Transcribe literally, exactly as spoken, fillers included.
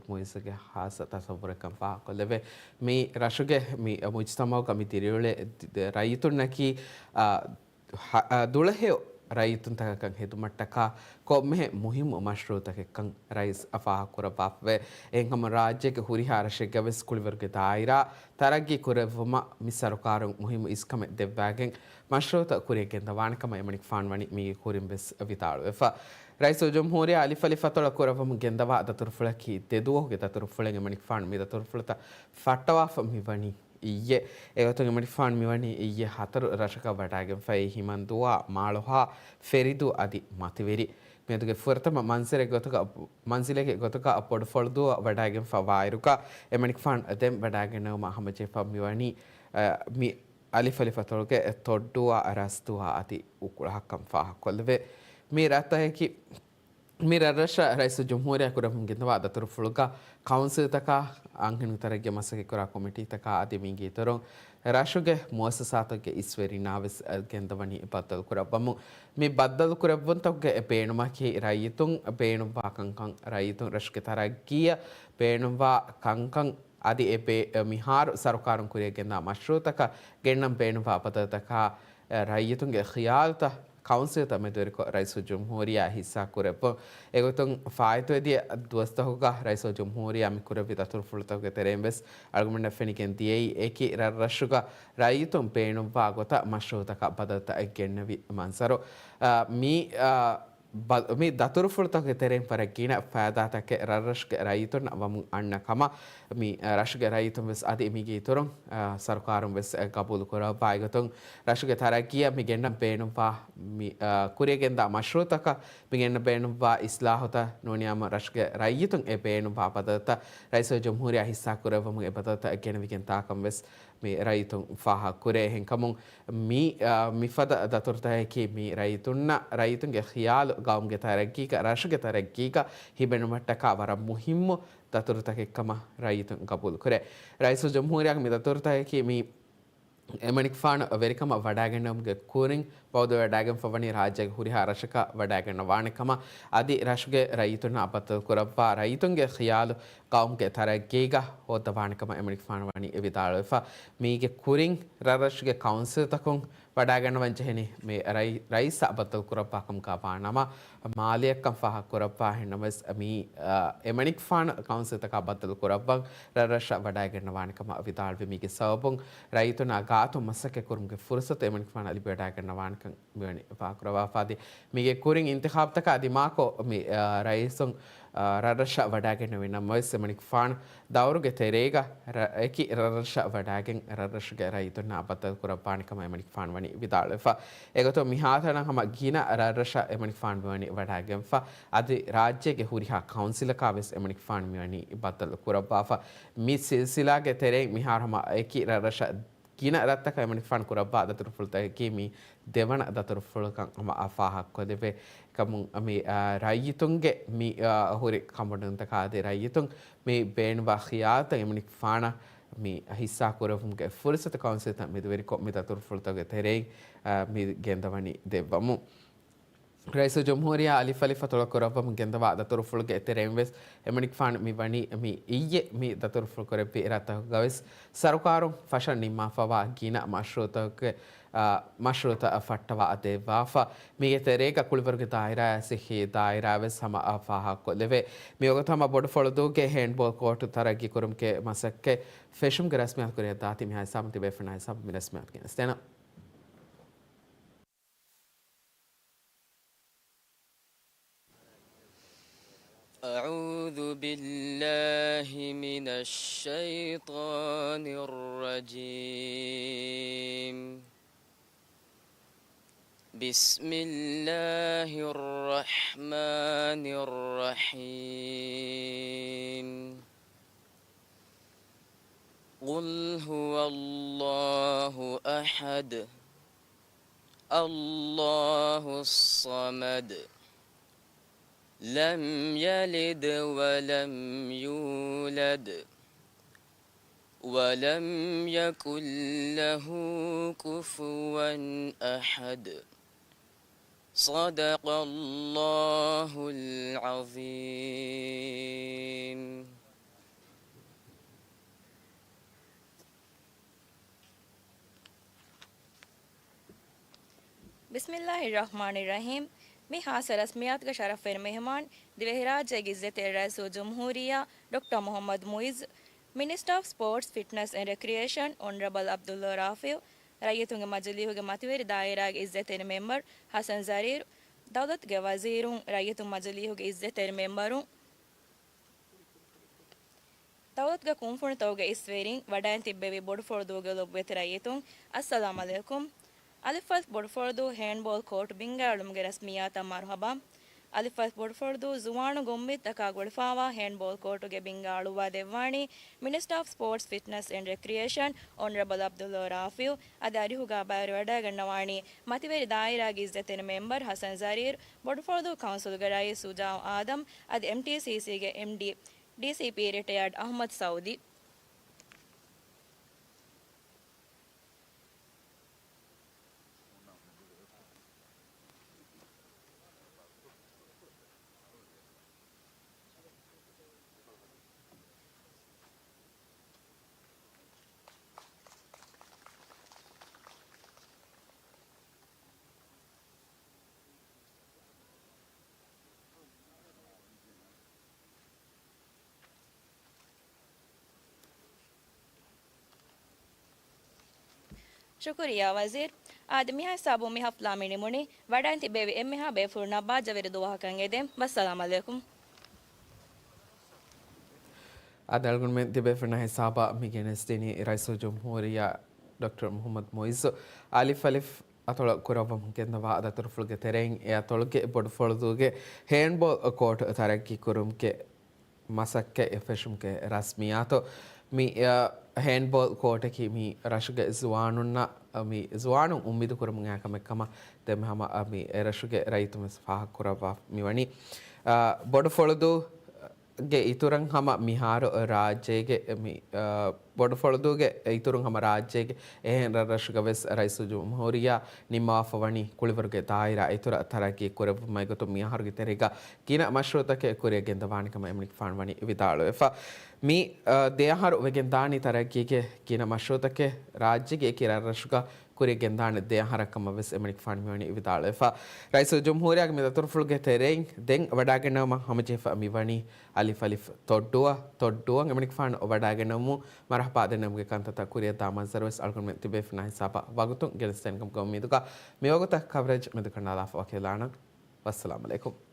މުއިއްޒުގެ ހާއްސަ ތަސައްވުރެއްކަން ފާހަގަކޮށްލެވޭ. މި ރަށުގެ މި މުޖްތަމަޢުގަ މި ދިރިއުޅޭ ދި-، ރައްޔިތުންނަކީ، އާ، ހަ-، އާ، ދުޅަހެޔޮ ރައްޔިތުންތަކަކަށް ހެދުމަށްޓަކާ ކޮންމެހެން މުހިއްމު މަޝްރޫޢުތަކެއްކަން ރައީސް ފާހަގަކުރައްވާފަވޭ. އެހެންކަމުން ރާއްޖޭގެ ހުރިހާ ރަށެއްގަވެސް ކުޅިވަރުގެ ދާއިރާ ތަރައްގީ ކުރެއްވުމަށް މި ސަރުކާރުން މުހިއްމު އިސްކަމެއް ދެއްވާގެން މަޝްރޫޢުތައް ކުރިއަށް ގެންދަވާނެ ކަމަށް އެމަނިކުފާނު ވަނީ މީގެ ކުރިން ވެސް ވިދާޅުވެފަ. ރައީސުލްޖުމްހޫރިއްޔާ އަލިފަލި ފަތޮޅަ ކުރައްވަމުން ގެންދަވާ ދަތުރުފުޅަކީ ދެ ދުވަހުގެ ދަތުރުފުޅެއް. އެމަނިކުފާނު މި ދަތުރުފުޅުތައް ފައްޓަވާފަ މިވަނީ އިއްޔެ. އެގޮތުން އެމަނިކުފާނު މިވަނީ އިއްޔެ ހަތަރު ރަށަކަށް ވަޑައިގެންފައި ހިމަންދޫއާ، މާޅޮހާ، ފެރިދޫ އަދި މަތިވެރި. މިއަދުގެ ފުރަތަމަ މަންޒިލެއް ގޮތުގަ، މަންޒިލެއްގެ ގޮތުގަ ބޮޑުފޮޅުދޫއަށް ވަޑައިގެންފަ ވާއިރުގަ އެމަނިކުފާނު ދެން ވަޑައިގެންނެވުމަށް ހަމަޖެހިފަ މިވަނީ، އަ، މި އަލިފަލި ފަތޮޅުގެ ތޮއްޑޫއާ ރަސްދޫއާ އަދި އުކުޅަހަކަށް ފާހަގަކޮށްލެވޭ. މި ރަށްތަކަކީ، މި ރަށްރަށަށް ރައީސުލްޖުމްހޫރިއްޔާ ކުރައްވަމުން ގެންދަވާ ދަތުރުފުޅުގަ ކައުންސިލްތަކާ، އަންހެނުން ތަރައްގީ މަސައްކަތްކުރާ ކޮމިޓީތަކާ އަދި މީގެ އިތުރުން ރަށުގެ މުއައްސަސާތަކުގެ އިސްވެރިންނާ ވެސް ގެންދަވަނީ ބައްދަލުކުރައްވަމުން. މި ބައްދަލުކުރެއްވުންތަކުގެ ބޭނުމަކީ ރައްޔިތުން ބޭނުންވާ ކަންކަން، ރައްޔިތުން ރަށުގެ ތަރައްގީއަށް ބޭނުންވާ ކަންކަން އަދި އެ ބޭ-، މިހާރު ސަރުކާރުން ކުރިއަށް ގެންދާ މަޝްރޫޢުތަކަށް ގެންނަން ބޭނުންވާ ބަދަލުތަކާ، އެ، ރައްޔިތުންގެ ޚިޔާލުތައް ކައުންސިލްތައް މެދުވެރިކޮށް ރައީސުލްޖުމްހޫރިއްޔާ ހިއްސާ ކުރެއްވުން. އެގޮތުން ފާއިތުވެދިޔަ ދުވަސްތަކުގަ ރައީސުލްޖުމްހޫރިއްޔާ މި ކުރެއްވި ދަތުރުފުޅުތަކުގެ ތެރެއިން ވެސް އަޅުގަނޑަށް ފެނިގެން ދިޔައީ އެކި ރަށްރަށުގަ ރައްޔިތުން ބޭނުންވާ ގޮތަށް މަޝްރޫޢުތަކަށް ބަދަލުތައް ގެންނެވި މަންޒަރު. އަ، މި، އަ، ބަ-، މި ދަތުރުފުޅުތަކުގެ ތެރެއިން ވަރަށް ގިނަ ފައިދާތަކެއް ރަށްރަށުގެ ރައްޔިތުންނަށް ވަމުން އަންނަ ކަމަށް މި، އަ، ރަށުގެ ރައްޔިތުން ވެސް އަދި މީގެ އިތުރުން، އަ، ސަރުކާރުން ވެސް ގަބޫލު ކުރައްވާ. އެގޮތުން ރަށުގެ ތަރައްގީއަށް މި ގެންނަން ބޭނުންވާ މި، އަ، ކުރިއަށް ގެންދާ މަޝްރޫޢުތަކަށް މި ގެންނަން ބޭނުންވާ އިސްލާހުތައް ނޫނިއްޔާމު ރަށުގެ ރައްޔިތުން އެ ބޭނުންވާ ބަދަލުތައް ރައީސުލްޖުމްހޫރިއްޔާ ހިއްސާ ކުރެއްވުމުގެ ބަދަލުތައް ގެނެވިގެން ތާކަން ވެސް މި ރައްޔިތުން ފާހަގަކުރޭ. އެހެންކަމުން މި، އާ، މިފަދަ ދަތުރުތަކަކީ މި ރައްޔިތުންނަށް، ރައްޔިތުންގެ ޚިޔާލު ގައުމުގެ ތަރައްގީގަ، ރަށުގެ ތަރައްގީގަ ހިމެނުމަށްޓަކާ ވަރަށް މުހިއްމު ދަތުރުތަކެއްކަމަށް ރައްޔިތުން ގަބޫލުކުރޭ. ރައީސުލްޖުމްހޫރިއްޔާގެ މި ދަތުރުތަކަކީ މި އެމަނިކުފާނު ވެރިކަމަށް ވަޑައިގެންނެވުމުގެ ކުރިން ބައުދުވެވަޑައިގެންފަ ވަނީ ރާއްޖޭގެ ހުރިހާ ރަށަކަށް ވަޑައިގަންނަވާނެ ކަމަށް އަދި ރަށުގެ ރައްޔިތުންނާ ބައްދަލުކުރައްވާ ރައްޔިތުންގެ ޚިޔާލު ގައުމުގެ ތަރައްގީގަ ހޯއްދަވާނެ ކަމަށް އެމަނިކުފާނު ވަނީ ވިދާޅުވެފަ. މީގެ ކުރިން ރަށްރަށުގެ ކައުންސިލްތަކުން ވަޑައިގަންނަވަން ޖެހެނީ މި ރައި-، ރައީސްއާ ބައްދަލުކުރައްވާ ކަމުގަ ވާނަމަ، މާލެއަށްކަން ފާހަގަކުރައްވާ ހެންނަމަވެސް، މި، އަ، އެމަނިކުފާނު ކައުންސިލްތަކާ ބައްދަލުކުރައްވަން ރަށްރަށަށް ވަޑައިގަންނަވާނެ ކަމަށް ވިދާޅުވި. މީގެ ސަބަބުން ރައްޔިތުންނާ ގާތުން މަސައްކަތް ކުރުމުގެ ފުރުސަތު އެމަނިކުފާނަށް ލިބިވަޑައިގަންނަވާނެކަން މިވަނީ ފާހަގަކުރައްވާފަ. އަދި މީގެ ކުރިން އިންތިޚާބުތަކާ ދިމާކޮށް މި، އަ، ރައީސުން، އަ، ރަށްރަށަށް ވަޑައިގެންނެވި ނަމަވެސް، އެމަނިކުފާނު ދައުރުގެ ތެރޭގަ ރަ-، އެކި ރަށްރަށަށް ވަޑައިގެން ރަށްރަށުގެ ރައްޔިތުންނާ ބައްދަލުކުރައްވާނެ ކަމަށް އެމަނިކުފާނު ވަނީ ވިދާޅުވެފަ. އެގޮތުން މިހާތަނަށް ހަމަ ގިނަ ރަށްރަށަށް އެމަނިކުފާނު މިވަނީ ވަޑައިގެންފަ. އަދި ރާއްޖޭގެ ހުރިހާ ކައުންސިލަކާ ވެސް އެމަނިކުފާނު މިވަނީ ބައްދަލު ކުރައްވާފަ. މި ސިލްސިލާގެ ތެރެއިން މިހާރު ހަމަ އެކި ރަށްރަށަށް ގިނަ ރަށްތަކަށް އެމަނިކުފާނު ކުރައްވާ ދަތުރުފުޅުތަކަކީ މި ދެވަނަ ދަތުރުފުޅުކަން ހަމަ އަ ފާހަގަކޮށްލެވޭ. އެކަމުން މި، އާ، ރައްޔިތުންގެ މި، އާ، ހުރި ކަނބޮޑުވުންތަކާ އަދި ރައްޔިތުން މި ބޭނުންވާ ޚިޔާލުތައް އެމަނިކުފާނަށް މި ހިއްސާ ކުރެއްވުމުގެ ފުރުސަތު ކައުންސިލްތައް މެދުވެރިކޮށް މި ދަތުރުފުޅުތަކުގެ ތެރެއިން، އާ، މި ގެންދަވަނީ ދެއްވަމުން. ރައީސުލްޖުމްހޫރިއްޔާ އަލިފަލި ފަތޮޅަ ކުރައްވަމުން ގެންދަވާ ދަތުރުފުޅުގެ ތެރެއިން ވެސް އެމަނިކުފާނު މި ވަނީ މި އިއްޔެ މި ދަތުރުފުޅު ކުރެއްވި އިރާދަތަކުގަ ވެސް ސަރުކާރުން ފަށަން ނިންމާފަވާ ގިނަ މަޝްރޫޢުތަކުގެ، އާ، މަޝްރޫޢުތައް ފައްޓަވާ ދެއްވާފަ. މީގެ ތެރޭގަ ކުޅިވަރުގެ ދާއިރާއާ ސިއްހީ ދާއިރާ ވެސް ހަމަ އަ ފާހަގަކޮށްލެވޭ. މިވަގުތު ހަމަ ބޮޑުފޮޅުދޫގެ ހޭންޑްބޯލް ކޯޓު ތަރައްގީ ކުރުމުގެ މަސައްކަތް ފެށުމުގެ ރަސްމިއްޔާތު ކުރިއަށްދާތީ. މިހާ ހިސާބުން ތިބޭފުޅުންނާ ހިސާބުން މި ރަސްމިއްޔާތު ގެނެސްދޭނަން. أعوذ بالله من الشيطان الرجيم. بسم الله الرحمن الرحيم. قل هو الله أحد. الله الصمد. لم يلد ولم يولد. ولم يكن له كفوا أحد. صدق الله العظيم. ބިސްމިއްލާހިއްރަޙްމާނިއްރަޙީމް. މި ޚާއްޞަ ރަސްމިއްޔާތުގެ ޝަރަފުވެރި މެހެމާން، ދިވެހިރާއްޖޭގެ އިއްޒަތްތެރި ރައީސުލްޖުމްހޫރިއްޔާ ޑޮކްޓަރ މުޙައްމަދު މުޢިއްޒު، މިނިސްޓަރ އޮފް ސްޕޯޓްސް، ފިޓްނަސް އެންޑް ރެކްރިއޭޝަން އޮނަރަބަލް ޢަބްދުﷲ ރާފިޢު، ރައްޔިތުންގެ މަޖިލީހުގެ މަތިވެރި ދާއިރާގެ އިއްޒަތްތެރި މެމްބަރު ޙަސަން ޒަރީރު، ދައުލަތުގެ ވަޒީރުން، ރައްޔިތުންގެ މަޖިލީހުގެ އިއްޒަތްތެރި މެމްބަރުން، ދައުލަތުގެ ކުންފުނިތަކުގެ އިސްވެރިން، ވަޑައިން ތިއްބެވި ބޮޑުފުޅުދޫގެ ލޮބުވެތި ރައްޔިތުން، އައްސަލާމް ޢަލައިކުމް. އަލިފް އަލިފް ބޮޑުފުޅުދޫ ހޭންޑްބޯލް ކޯޓް ބިންގާއެޅުމުގެ ރަސްމިއްޔާތަށް މަރުޙަބާ. އަލިފް އަލިފް ބޮޑުފުޅުދޫ ޒުވާނުންގެ އުއްމީދުތަކާ ގުޅިފައިވާ ހޭންޑްބޯލް ކޯޓުގެ ބިންގާ އަޅުއްވާ ދެއްވާނީ މިނިސްޓަރ އޮފް ސްޕޯޓްސް، ފިޓްނަސް އެންޑް ރެކްރިއޭޝަން އޮނަރަބަލް ޢަބްދުﷲ ރާފިޢު. އަދި އަރިހުގާ ބައިވެރިވަޑައިގަންނަވާނީ މަތިވެރި ދާއިރާގެ އިއްޒަތްތެރި މެމްބަރު ޙަސަން ޒަރީރު، ބޮޑުފުޅުދޫ ކައުންސިލުގެ ރައީސް ޝުޖާޢު އާދަމް، އަދި އެމްޓީސީސީގެ އެމްޑީ، ޑީސީޕީ ރިޓަޔާޑް އަޙްމަދު ސަޢުދީ. ޝުކުރިއްޔާ ވަޒީރު. އާދެ، މިހާ ހިސާބުން މި ހަފްލާ މި ނިމުނީ. ވަޑައިން ތިބެވި އެންމެހާ ބޭފުޅުންނަށް ބާއްޖަވެރި ދުވަހަކަށް އެދެން. ވައްސަލާމް ޢަލައިކުމް. އާދެ، އަޅުގަނޑުމެން ތިބޭފުޅުންނާ ހިސާބަށް މި ގެނެސްދިނީ ރައީސުލްޖުމްހޫރިއްޔާ ޑޮކްޓަރ މުޙައްމަދު މުޢިއްޒު އަލިފް އަލިފް އަތޮޅަށް ކުރައްވަމުން ގެންދަވާ ދަތުރުފުޅުގެ ތެރެއިން، އެ އަތޮޅުގެ ބޮޑުފުޅުދޫގެ ހޭންޑްބޯލް ކޯޓް ތަރައްގީ ކުރުމުގެ މަސައްކަތް އެ ފެށުމުގެ ރަސްމިއްޔާތު. މި، އަ، ހޭންޑްބޯލް ކޯޓަކީ މި ރަށުގެ ޒުވާނުންނަށް، އަ، މި ޒުވާނުން އުއްމީދު ކުރަމުން އައި ކަމެއް ކަމަށް ދެންމެ ހަމަ، އަ، މި އެ ރަށުގެ ރައްޔިތުން ވެސް ފާހަގަކުރައްވާ މިވަނީ. އަ، ބޮޑުފުޅުދޫ ގެ އިތުރަށް ހަމަ މިހާރު ރާއްޖޭގެ މި، އަ، ބޮޑުފުޅުދޫގެ އިތުރުން ހަމަ ރާއްޖޭގެ އެހެން ރަށްރަށުގަ ވެސް ރައީސުލްޖުމްހޫރިއްޔާ ނިންމަވާފަ ވަނީ ކުޅިވަރުގެ ދާއިރާ އިތުރަށް ތަރައްގީ ކުރެއްވުމާއި ގޮތުން މިއަހަރުގެ ތެރޭގަ ގިނަ މަޝްރޫއުތަކެއް ކުރިއަށް ގެންދަވާނެ ކަމަށް އެމަނިކުފާނު ވަނީ ވިދާޅުވެފަ. މި، އަ، ދެ އަހަރު ވެގެން ދާނީ ތަރައްގީގެ ގިނަ މަޝްރޫއުތަކެއް ރާއްޖޭގެ އެކި ރަށްރަށުގަ ކުރިއަށް ގެންދާނެ ދެ އަހަރަށް ކަމަށް ވެސް އެމަނިކުފާނު މިވަނީ ވިދާޅުވެފަ. ރައީސުލްޖުމްހޫރިއްޔާގެ މި ދަތުރުފުޅުގެ ތެރެއިން ދެން ވަޑައިގަންނަވަމަށް ހަމަޖެހިފަ މިވަނީ އަލިފް އަލިފް ތޮއްޑުއަށް، ތޮއްޑުއަށް އެމަނިކުފާނު ވަޑައިގަންނަވަމުން މަރުޙަބާ ދެންނެވުމުގެ ކަންތައްތައް ކުރިއަށްދާ މަންޒަރު ވެސް އަޅުގަނޑުމެން ތިބޭފުޅުންނާ ހިސާބަށް ވަގުތުން ގެނެސްދޭނެ ކަމުގެ އުއްމީދުގަ މިވަގުތަށް ކަވަރޭޖް މެދުކަނޑާލާފަ ވަކިވެލާނަން. ވައްސަލާމް ޢަލައިކުމް.